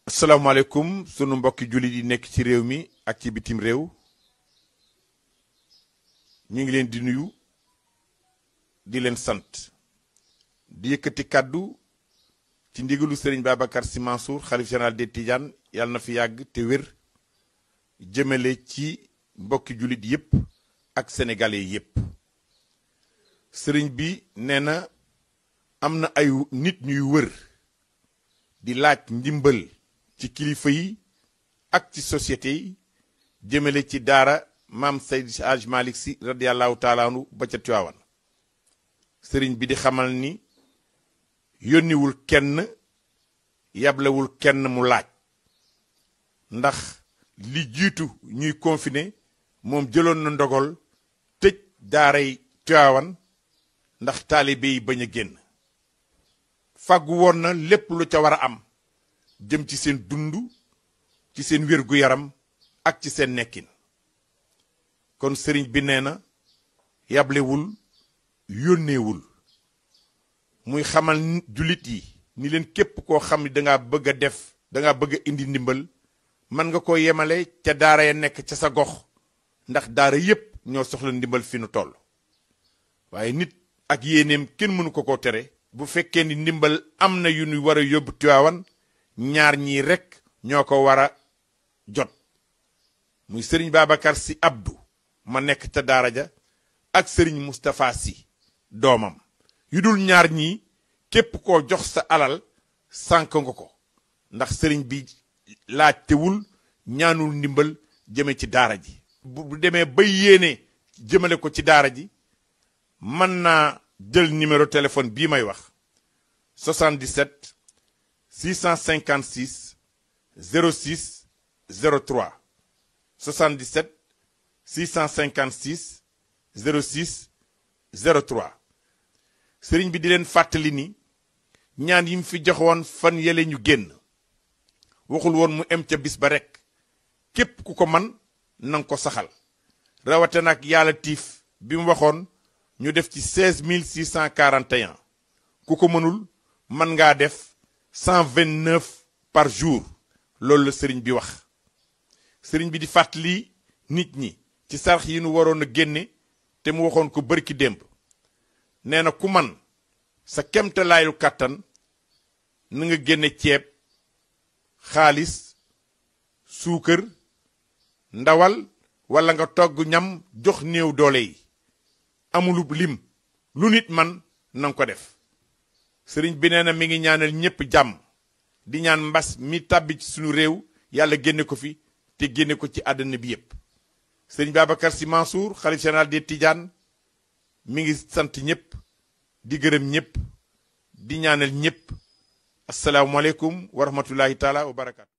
asalaamaaleykum sunu mbokki jullit yi nekk ci réew mi ak ci bitim réew ñu ngi leen di nuyu di leen sant di yëkkati kàddu ci ndigalu Serigne Babacar Sy Mansour xalif général des Tidianes yàlla na fi yàgg te wér jëmale ci mbokki jullit yépp ak sénégalais yépp sëriñ bi nee na am na ay nit ñuy wër di laaj ndimbal ci kilifa yi ak ci société yi jëmale ci daara maam Seydi Hadji Malick Sy radiyallahu taala anhu ba ca Tiwaawan sëriñ bi di xamal ni yónniwul kenn yablewul kenn mu laaj ndax li jiitu ñuy confiné moom jëloon na ndogal tëj daaray Tiwaawan ndax taalibe yi bañ a génn fàggu woon na lépp lu ca war a am jëm ci seen dund ci seen wér-gu-yaram ak ci seen nekkin kon sëriñ bi nee na yablewul yónneewul muy xamal jullit yi ni leen képp koo xam ni danga bëgg a danga bëgg a indi ndimbal mën nga ko yemale ca daara ya nekk ca sa gox ndax daara yépp ñoo soxla ndimbal fi nu toll waaye nit ak yéeneem kenn mënu ko tere bu fekkee ni ndimbal am na yu ñu war a yóbbu Tiwaawan ñaar ñii rekk ñoo ko war a jot muy sëriñ Babacar Sy Abdou ma nekk ca daara ja ak sëriñ Moustapha Sy doomam yu dul ñaar ñii képp koo jox sa alal sànk nga ko ndax sëriñ bi laajtewul ñaanul ndimbal jëme ci daara ji bu demee ba yéene jëmale ko ci daara ji mën naa jël numéro téléphone bii may wax 77 656 06 03 77 656 06 03 sëriñ bi di leen fàttali ni ñaan yi mu fi joxoon fan yele ñu génn waxul woon mu em ca bis ba rekk képp ku ko man nanga ko saxal rawate nag yàlla tiif bi mu waxoon ñu def ci 16641 ku ko mënul mën ngaa def 129 par jour loolu la sëriñ bi wax sëriñ bi di fàttali nit ñi ci sarax yi nu waroon a génne te mu waxoon ko bërki démb nee na ku man sa kemtalaayu kàttan na nga génne ceeb xaalis suukar ndawal walla nga togg ñam jox néew doole yi amulub lim lu nit man nanga ko def sëriñ bi nee na mi ngi ñaanal ñépp jàmm di ñaan mbas mi tàbbi ci sunu réew yàlla génne ko fi te génne ko ci àddina bi yépp sëriñ Babacar Sy Mansour xalif général des Tidianes mi ngi sant ñépp di gërëm ñépp di ñaanal ñépp asalaamualeykum wa rahmatullahi taala wa barakaatu